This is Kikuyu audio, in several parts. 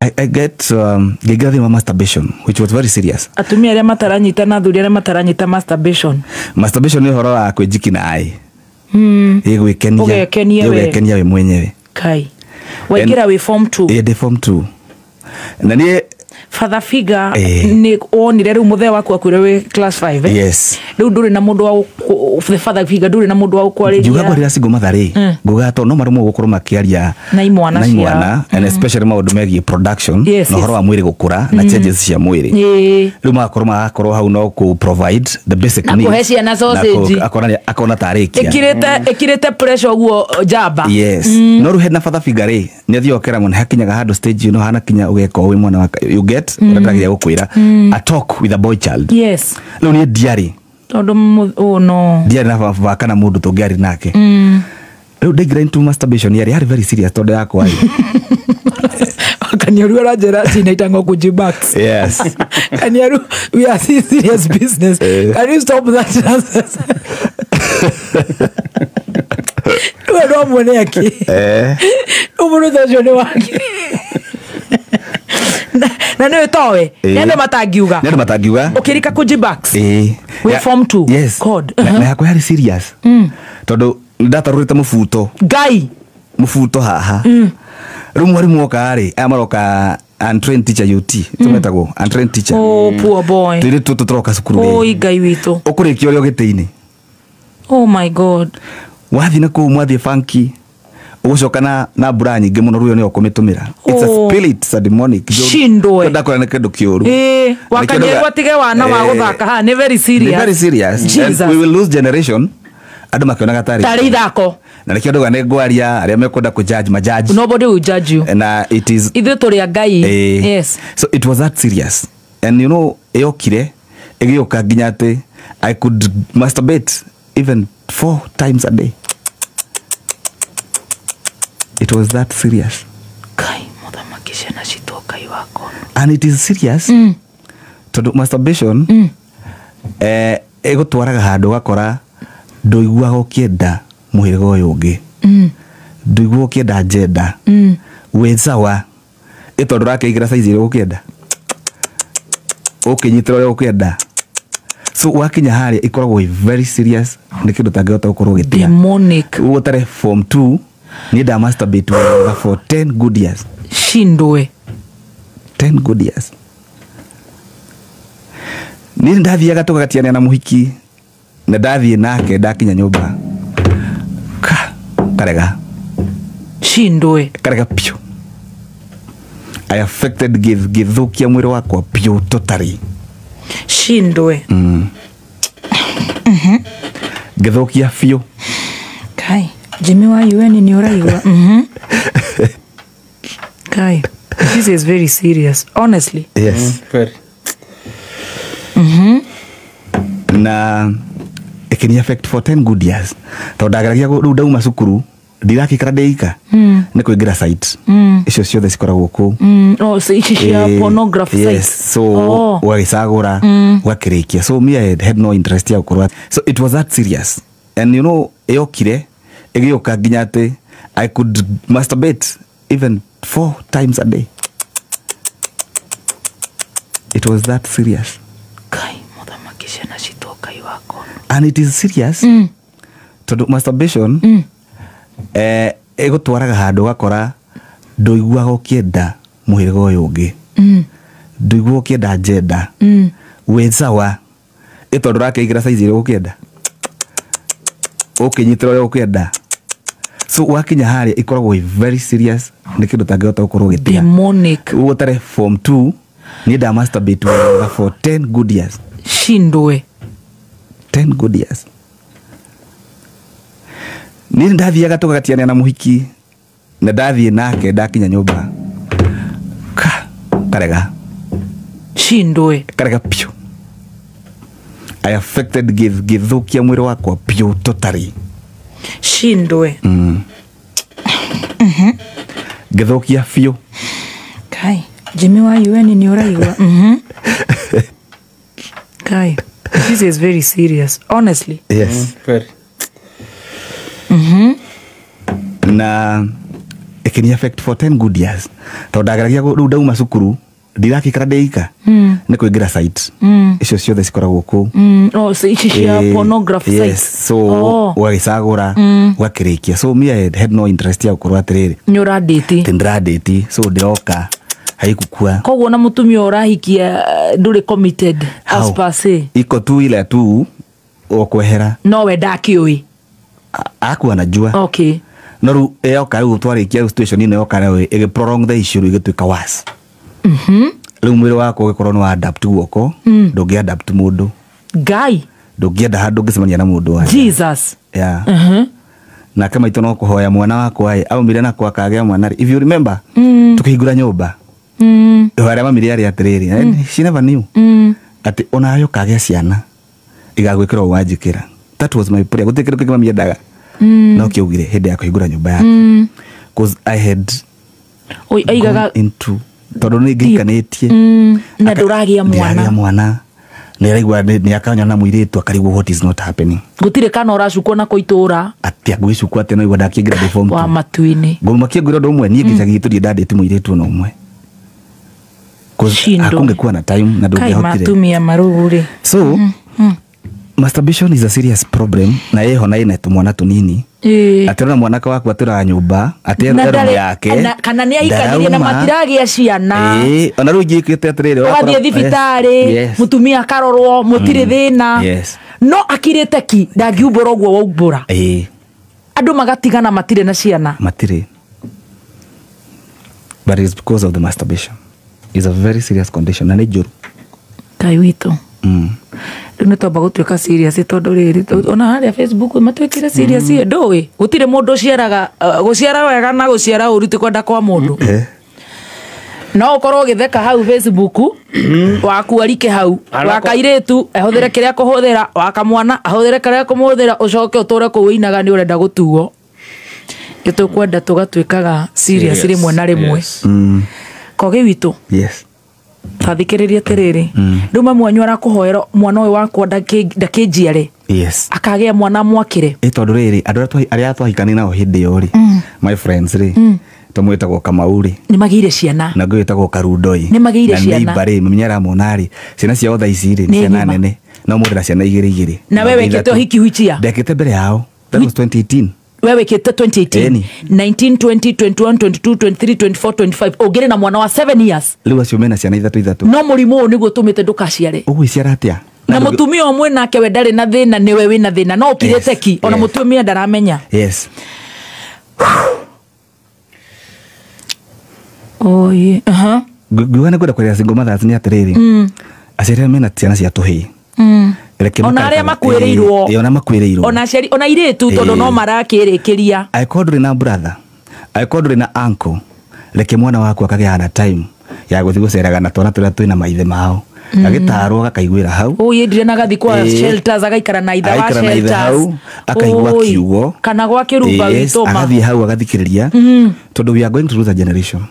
I get ngĩingĩra thĩinĩ wa masturbation, which was very serious. Atumia arĩa mataranyita na athuri arĩa mataranyita masturbation. Masturbation nĩ ũhoro wa kwĩjiki na ai. Ĩ gwĩkenia. Ũgekenia we. Ũgekenia we mwenyewe. Kai waingĩra wĩ form 2? Ĩ, ndĩ form 2 na niĩ Father figure. Eh. Nĩ wonire rĩu mũthee waku akuire wĩ class 5, eh? Yes. Rĩu ndũrĩ na mũndũ wa the father figure, ndũrĩ na mũndũ wa Ngiuga gũkwarĩria. ngwarĩra single mother rĩ, nguga to no maremwo gũkorwo makĩaria Na imwana na ciao. imwana, and especially maũndũ megiĩ production na ũhoro wa mwĩrĩ gũkũra na changes cia mwĩrĩ. Rĩu magakorwo hau no kũ provide the basic Na needs. kũhe ciana Na sausage. akona tarĩkia. Ĩkirĩte pressure ũguo njamba. Yes, no rĩu hena father figure rĩ, nĩ athiaga ũkera mũno hakinyaga handũ stage hana kinya ũgeka ũũ wĩ mwana wa you get ũrĩa ndĩrageria gũkwĩra, a talk with a boy child. Rĩu niĩ ndiarĩ Tondũ oh no. Ndiarĩ na baba kana mũndũ tũngĩarĩ nake. Rĩu ndaingĩra into masturbation, yarĩ very serious tondũ yakwa rĩ Kaniaru aranjĩra cinaitangwo kujibax. Yes. Kaniaru, we are serious business. Eh. Can you stop that nonsense? We no mwene aki. Eh. Ũmũndũ ta ũcio nĩ wake na nĩ towe. Eh. Nĩ andũ matangiuga. Nĩ andũ matangiuga. Ũkĩrika kujibax. Ĩĩ. Wĩ form two? Yes. God. Na yakwa yarĩ serious tondũ ndatarũrĩte mũbuto. Ngai. Mũbuto haha. Rĩu mwarimũ oka rĩ, aya maroka untrained teacher, UT tũmetagwo untrained teacher. Oh, poor boy. Tũirĩtu tũtũ tũroka cukuru Oi rĩ, Ngai witũ. ũkũrĩkia ũrĩa ũgĩtĩ-inĩ. Oh my God. Wathiĩ na kũu mwathiĩ banki, ũgũcoka na mbura nyingĩ mũno rũyo nĩyo ũkũmĩtũmĩra. It's a Oh. spirit, it's a demonic. Shindwe. Ndakwĩra nĩ kĩndũ kĩũru. Ĩĩ, wakanyerwo atige wana wa Eh, gũthaka haha nĩ very nĩ serious. very serious. And Jesus. we will lose generation andũ makĩonaga tarĩ Tarĩ ithako. Na nĩkĩo ndauga nĩ ngwaria arĩa mekwenda kũjudge majudge. Nobody will judge you. Na it is Ithuĩ tũrĩ a Ngai. Eh, yes. So it was that serious, and ĩyokire ĩgĩũka nginya atĩ I could masturbate even four times a day. It was that serious. Kai mũthamaki, ciana citũ, Ngai wakwa. And it is serious tondũ masturbation ĩgũtwaraga handũ ũgakora ndũiguaga ũkĩenda mũhĩrĩga ũyũ ũngĩ, ndũiguaga ũkĩenda njenda wĩ sawa ĩ tondũ ũrakĩingĩra size ĩrĩa ũkĩenda, ũkĩnyitĩra ũrĩa ũkĩenda. So wakinya harĩa ĩkoragwo ĩ very serious, nĩ kĩndũ ũtangĩhota gũkorwo ũgĩtiga. Demonic. Ũguo tarĩ form 2 niĩ nda masturbate wega for 10 good years. Shindwe. 10 good years. Niĩ ndathiaga tũgatiania na mũhiki na ndathiĩ nake ndakinya nyũmba ka karega. Shindwe. Karega piũ. I affected, gĩthũkia mwĩrĩ wakwa piũ totally. Shindwe. Ngĩthũkia biũ. Kai Jimmy wa UN nĩ ũraigua. Kai, this is very serious, honestly. Yes. Very. Na ĩkĩni affect for 10 good years tondũ ndageragia rĩu ndauma cukuru ndirakĩikara ndĩika nĩ kũingĩra site icio ciothe cikoragwo kũu. Oh, so ici cia Eh, pornography yes, sites. so Oh. ũgagĩcagũra ũgakĩrĩkia. So me, I had no interest ya gũkorwo. So it was that serious, and ĩyokire ĩgĩũka nginya atĩ I could masturbate even four times a day. It was that serious. Kai mũthamaki, ciana citũ, Ngai wakwa. And it is serious tondũ masturbation ĩgũtwaraga handũ ũgakora ndũiguaga ũkĩenda mũhĩrĩga ũyũ ũngĩ, ndũiguaga ũkĩenda njenda wĩ sawa ĩ tondũ ũrakĩingĩra size ĩrĩa ũkĩenda, ũkĩnyitĩra ũrĩa ũkĩenda. So wakinya harĩa ĩkoragwo ĩ very serious, nĩ kĩndũ ũtangĩhota gũkorwo ũgĩtiga. Demonic. Ũguo tarĩ form 2 niĩ nda masturbate wega for 10 good years. Shindwe. 10 good years. Niĩ ndathiaga tũgatiania na mũhiki na ndathiĩ nake ndakinya nyũmba ka karega. Shindwe. Karega piũ. I affected, gĩthũkia mwĩrĩ wakwa piũ totally. Shindwe. Ngĩthũkia biũ. Kai Jimmy wa UN nĩ ũraigua. Kai, this is very serious, honestly. Yes. Very. Na Ĩkĩni affect for 10 good years, tondũ ndageragia rĩu ndauma cukuru ndirakĩikara ndĩika nĩ kũingĩra site icio ciothe cikoragwo kũu. Oh, so ici cia pornography yes, sites. So Oh. ũgagĩcagũra ũgakĩrĩkia. So me, I had no interest ya gũkorwo atĩrĩrĩ Nĩ ũrandĩti. atĩ ndĩrandĩti, so ndĩroka haikukua. Koguo na mũtumia ũrahikia ndũrĩ committed as How? per se. Iko tu ile tu okwehera. No we ndakĩũĩ. Aku anajua. Okay. No rĩu ĩyoka rĩu twarĩkia rĩu situation ĩno yoka rĩu ĩgĩ prolong the issue, rĩu ĩgĩtuĩka worse. Rĩu mwĩrĩ wakwa ũgĩkorwo nĩ wa adapt guoko, ndũngĩ adapt mũndũ. Ngai. Ndũngĩenda handũ ũngĩcemania na mũndũ wa Jesus. Yeah. Nake maitũ no kũhoya mwana wakwa ĩ aumire nako akagĩa mwana rĩ, if you remember, tukĩhingũra nyũmba, ihoya rĩa mami rĩarĩ atĩrĩrĩ, and she never knew atĩ onawe ũkagĩa ciana igagwĩkĩra ũũ wanjĩkĩra. That was my prayer. Gũtirĩ kĩndũ kĩngĩ mami endaga no kĩaugire hĩndĩ ya kũhingũra nyũmba yake, cause I had Oi, aigaga gone into, tondũ nĩ ngĩikanĩtie. Na ndũragĩa mwana. Ndĩragĩa mwana, nĩ araigua nĩ akanyona na mũirĩtu akarigwo what is not happening. Gũtirĩ kana ũracukwo nako itũra. Atĩa ngwĩcukwo atĩa? No igua ndakĩingĩra ndĩ form Wa two. matu-inĩ. Ngũmakia ngwĩra ũndũ ũmwe, niĩ gĩcagi gitũ ndirĩ ndandĩti mũirĩtu ona ũmwe. 'Cause Shindo. hakũngĩkuwa na time na Kai ndũngĩahotire. matumia marũrũ rĩ. So masturbation is a serious problem na ĩho na ĩna tũmwana tũnini. Atĩ ũrona mwanake waku atũraga nyũmba atĩ Na ero ndarĩ- yake kana nĩ aikanirie na ndarauma. matiragĩa ciana. Ĩĩ, ona rĩu ingĩkĩte atĩrĩrĩ Ũgathiĩ ũgakora- thibitarĩ, Yes. mũtumia akarorwo mũtirĩ thĩna. Yes. No akirĩte ki ndangiumbũra ũguo waumbũra. Ĩĩ. Andũ magatigana matirĩ na ciana. Matirĩ, but it's because of the masturbation. It's a very serious condition na nĩ njũru. Ngai witũ. Rĩu nĩ twamba gũtuĩka serious tondũ rĩrĩ ona harĩa Facebook matuĩkire serious ĩ ndũĩ gũtirĩ mũndũ ũciaraga gũciara wega na gũciara ũru ti kwenda kwa mũndũ. No ũkorwo ũgĩtheka hau Facebook waku arike hau wa kairĩtu ahũthĩre kĩrĩa kũhũthĩra, wa kamwana ahũthĩre kĩrĩa kũmũhũthĩra, ũcoke ũtũre kũu ũinaga nĩ ũrenda gũtuo. Nĩ tũkwenda tũgatuĩkaga serious rĩmwe na rĩmwe. Yes. Kogi witũ. Yes. Tathikĩrĩria atĩrĩrĩ, rĩu mamu wanyu arakũhoera mwana ũyũ wakwa ndakĩnjiare. Yes. Akagĩa mwana mwakĩre. Ĩ tondũ rĩrĩ andũ arĩa twahikania nao hĩndĩ ĩyo rĩ, my friends rĩ, tũmwĩtagwo Kamau rĩ, nĩ magĩire ciana. na ngũ wĩtagwo Karundo ĩ. Nĩ magĩire Na ciana. neighbor rĩ, mami nĩaramona rĩ, ciana ciao thaa ici rĩ nĩ Nĩ ciana ng'ima. nene no mũndũ na ciana igĩrĩ igĩrĩ. Na we Na wekĩte ithatũ. ũhiki which year? Ndekĩte mbere yao. That was 2018. We wĩkĩte 2018? Ĩni. 19, 20, 21, 22, 23, 24, 25, ũngĩrĩ na mwana wa 7 years. Rĩu acio mena ciana ithatũ ithatũ. No mũrimũ ũyũ nĩguo ũtũmĩte ndũkaciare. Ũgwĩciara atĩa? Na ndũngĩ- mũtumia ũmwe nake we ndarĩ na thĩna, nĩwe wĩna thĩna no ũkirĩte Yes, ki ona yes. mũtumia ndaramenya. Yes. Oye, aha. Ngiuga nĩ ngwenda kwarĩra single mothers nĩ atĩrĩrĩ, aciari arĩa mena ciana cia tũhĩĩ, reke Ona arĩa makuĩrĩirwo. Ĩĩ, ona makuĩrĩirwo. Ona aciari ona airĩtu tondũ Ĩĩ. no marakĩrĩkĩria. Angĩkorwo ndũrĩ na brother, angĩkorwo ndũrĩ na uncle, reke mwana waku akagĩa na time ya gũthiĩ gũceraga na twana tũrĩa twĩna maithe mao, agĩtarwo gakaiguĩra hau. Ũyũ endire na agathi kwa Ĩĩ. shelters agaikara na ithe wa Agaikara na ithe shelters. hau, akaigua Ũi. kiugo. Kana gwa kĩrumba Yes, witũ ma. agathiĩ hau agathikĩrĩria, tondũ we are going to lose a generation.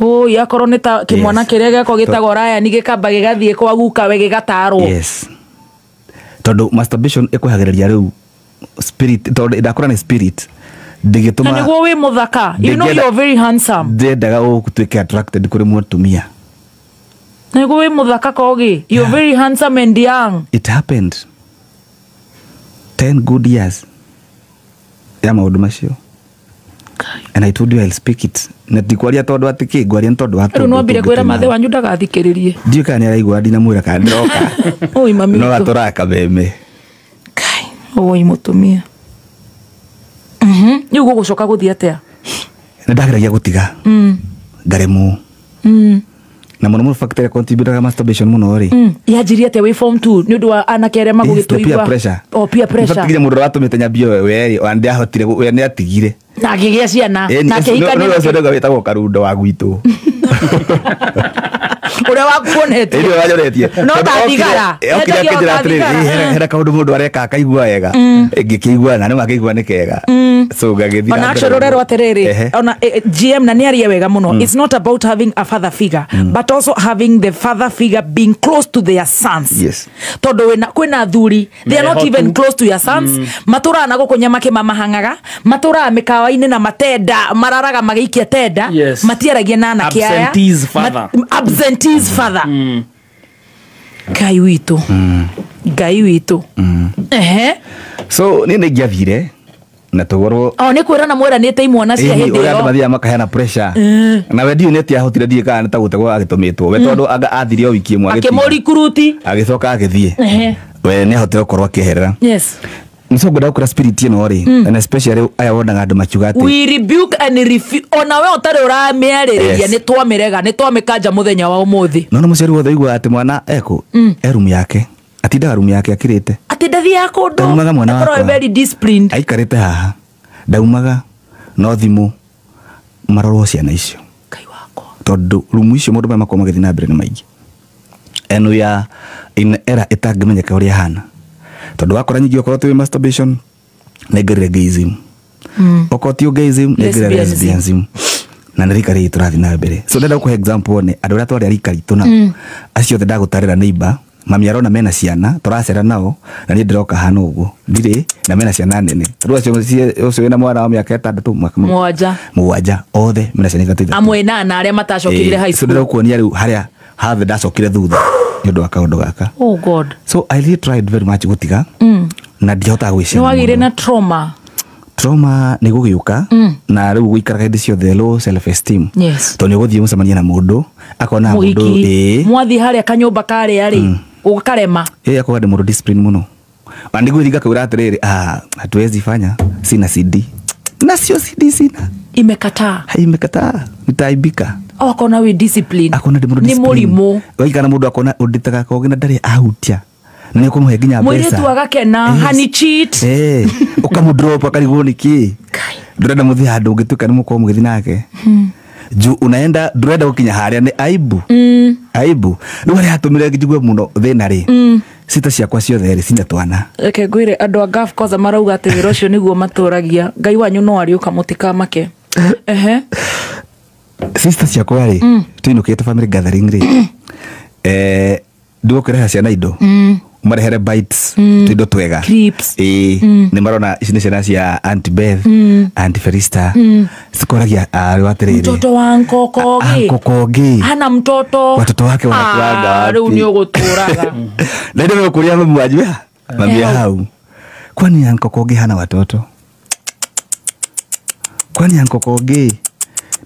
Ũi akorwo nĩ ta kĩmwana Yes. kĩrĩa gĩakwa gĩtagwo Ryan gĩkamba gĩgathiĩ kwa gukawe gĩgatarwo. Yes, tondũ masturbation ĩkwehagĩrĩria rĩu spirit, tondũ ndakũra nĩ spirit Na ndĩgĩtũma nĩguo wĩ mũthaka, you know Ndĩngĩenda- you're very handsome. ndĩendaga ũtuĩke attracted kũrĩ mũtumia. Na nĩguo wĩ mũthaka kogi, you're very handsome and young. It happened 10 good years ya maũndũ macio, and I told you I'll speak it, na ndikwaria tondũ atĩ kĩ ngwaria nĩ tondũ wa Rĩu no ambire kwĩra mathe wanyu ndagathikĩrĩrie. Ndiũĩ kana nĩaraigua ndinamwĩra kana ndĩroka. Oi mami No witũ. atũraga kameme. Kai, oi mũtumia. Rĩu gũgũcoka gũthiĩ atĩa? Nĩ ndageragia gũtiga ngaremwo, na mũno mũno factor contributaga masturbation mũno rĩ. Yanjirie atĩa wĩ form 2 nĩ ũndũ wa anake arĩa Yes, the peer magũgĩtũigua? pressure. Oh, peer In fact, pressure. nginya mũndũ ũrĩa watũmĩte nyambie we rĩ, ona ndiahotire we nĩatigire. Na akĩgĩa ciana Ĩni, na no- akĩhikania. no ũcio ndauga wĩtagwo Karundo wa gwitũ. Ũrĩa wakuonetie. Ĩrĩa wanyonetie. No ta thigara. Okire Endagia akĩnjĩra o ta atĩrĩrĩ, thigara. "Ĩ, hena kaũndũ mũndũ areka akaigua wega." Ngĩkĩigua na nĩma akĩigua nĩ kega, so ngagĩthiĩ Ona na mbere actually ũrerwo ũguo. atĩrĩrĩ, ona GM na nĩ arie wega mũno, it's not about having a father figure but also having the father figure being close to their sons. Tondũ kwĩna athuri, they are not Mehotu. even close to your sons. Matũraga na gũkũ nyamake mamahang'aga, matũraga mĩkawa-inĩ na matenda mararaga magĩikia tenda. Matiaragia na anake aya. Absentees father. Absentees father. Ngai witũ, Ngai witũ. Ehe. So niĩ nĩ ingĩathire na tũgorwo. O nĩ kwĩrana mwĩranĩte imwana cia Ĩni, hĩndĩ ũrĩa andũ ĩyo. mathiaga makaheana pressure na we ndiũĩ nĩ atĩa ahotire, ndiũĩ kana nĩ ta gũtegwo agĩtũmĩtwo we, tondũ anga athire o wiki ĩmwe agĩtiga. Akĩmũrikuruti. Agĩcoka agĩthiĩ. We nĩ ahotire gũkorwo akĩeherera. So ngwenda gũkũra spirit ĩno rĩ, and especially aya wonaga andũ makiuga atĩ We rebuke and refuse. Ona we ũtarĩ ũramĩarĩrĩria, nĩ twamĩrega, nĩ twamĩkanja mũthenya wa ũmũthĩ. No mũciari wothe ũiguaga atĩ mwana ekũ e rumu yake, atindaga rumu yake akirĩte. Atĩ ndathiaga kũndũ. Ndaumaga mwana Akorwo wakwa. very disciplined. Aikarĩte haha, ndaumaga, no thimũ marorwo ciana icio. Ngai wakwa. Tondũ rumu icio maũndũ marĩa makoragwo magĩthiĩ na mbere nĩ maingĩ, and we are in era ĩtangĩmenyeka ũrĩa hana, tondũ wakora nyingĩ okorwo ti masturbation nĩ ngĩrire gayism, okorwo ti gayism nĩ ngĩrire Lesbianism. lesbianism, na nĩ rika rĩrĩ tũrathiĩ na mbere. So ndenda gũkũhe example one, andũ arĩa twarĩ a rika ritũ nao acio othe ndagũtarĩra neighbor mami arona mena ciana tũracera nao, na niĩ ndĩroka hana ũguo ndirĩ na mena ciana nene, tondũ acio ũcio wĩna mwana wa mĩaka 6, mwaka 7. 7, othe mena ciana 3 3. Amwe nana arĩa matacokire high So school. ndĩrakuonia rĩu harĩa hathe ndacokire thutha nĩ ũndũ wa kaũndũ gaka. Oh God. So I really tried very much gũtiga na ndiahotaga Nĩ gwĩciana wagĩire mũno. na trauma. Trauma nĩ gũgĩũka na rĩu gũikaraga hĩndĩ ciothe low self esteem, tondũ nĩ ũgũthiĩ mũcemanie na mũndũ akona mũndũ Mũhiki. ĩĩ. Mwathiĩ harĩa kanyũmba karĩa rĩ, ũkarema. Ĩĩ, akoga ndĩ mũndũ discipline mũno, na nĩguo ngakĩũra atĩrĩrĩ, ah, hatuwezi fanya, sina CD, na sio CD sina. Imekataa. Imekataa, nitaaibika. Akona wĩ discipline. Akona ndĩ mũndũ Nĩ discipline. mũrimũ. Waikara na mũndũ akona ũndĩtaga kogi na ndarĩ ahutia na nĩ ũkũmũhe nginya mbeca. Mũirĩtu agakena. Honey cheat. Eh, ũkamũdrop akarigwo nĩ kĩ. Kai. Ndũrenda mũthiĩ handũ ũngĩtuĩka nĩ mũkorwo mũgĩthiĩ nake juu unaenda, ndũrenda gũkinya harĩa nĩ aibu, aibu. Rĩu harĩa hatũmire njigue mũno thĩna rĩ, cita ciakwa ciothe rĩ cina twana. Reke ngwĩre, andũ a Gulf kwanza marauga atĩ wĩra ũcio nĩguo matũragia. Ngai wanyu no arĩũka, mũtikamake. Ehe. Sister ciakwa rĩ, tũinũkĩte family gathering rĩ, ndigũkĩreha ciana indo, marehere bites, tuindo twega. Clips. Ĩĩ, nĩ marona ici nĩ ciana cia Auntie Beth, Auntie Felista, cikoragia arĩ atĩrĩrĩ, Mtoto wa nkokogi. Uncle Kogi. Hana mtoto. Watoto wake wanakuanga Ah, wapi? rĩu nĩ ũgũtũraga. Na ndio nimekulia mami wajua mami Eh, hau, kwani Uncle Kogi hana watoto? Kwani Uncle Kogi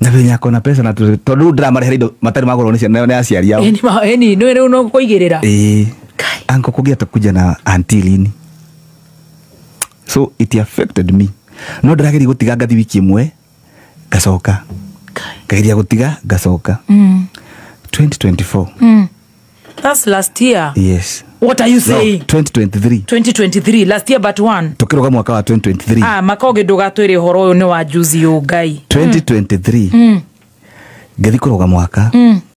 na venye ako na pesa na tondu ndĩramarehera indo matarĩ magũrwo nĩ ciana nĩ aciari ao. Ĩni ĩni nĩ rĩu no kũigĩrĩra. Ĩĩ. Kai. Uncle Kogi atakuja na auntie lini? So it affected me, no ndĩrageria gũtiga, ngathi wiki ĩmwe ngacoka. Kai. Ngageria gũtiga, ngacoka. 2024. That's last year. Yes. What are you No, saying? 2023. 2023, last year but one. Tũkĩrũga mwaka wa 2023. Ah, makogi ndũgatwĩre ũhoro ũyũ nĩ wa juzi, ũ Ngai. 2023 ngĩthi kũrũga mwaka.